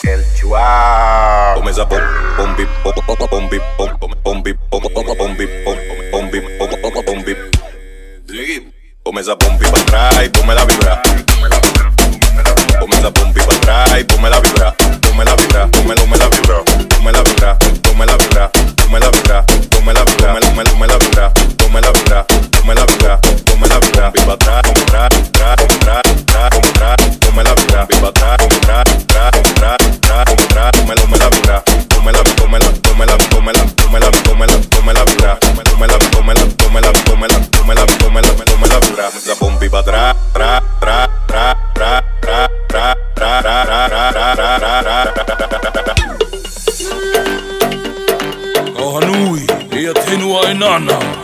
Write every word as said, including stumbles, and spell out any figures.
El Chua. Comienza bom, bom, bip, bom, bom, bip, bom, bom, bom, bip, bom, bom, bip, bom, bom, bip, bom, bom, bom, bip. Seguimos. Comienza bom, bip, atrás, ponme la vibra. Comienza bom, bip, atrás, ponme la vibra. Ponme la vibra, ponme, ponme la vibra. Ponme la vibra, ponme la vibra. Ponme la vibra, ponme la vibra. Ponme, ponme, ponme la vibra. Ponme la vibra, ponme la vibra. Ponme la vibra, bip, atrás, ponme atrás, atrás, ponme atrás, atrás, ponme atrás. Ponme la vibra, bip, atrás, ponme atrás, atrás, ponme atrás, atrás, ponme atrás. Ponme, ponme la vibra. Ponme la, ponme la, ponme la, ponme la, ponme la, ponme la, ponme la vibra. Ponme la, ponme la, ponme la, ponme la, ponme la, ponme la, ponme la vibra. Comienza bom, bip, atrás, atrás, atrás. Ka nui, ia te nua e nana.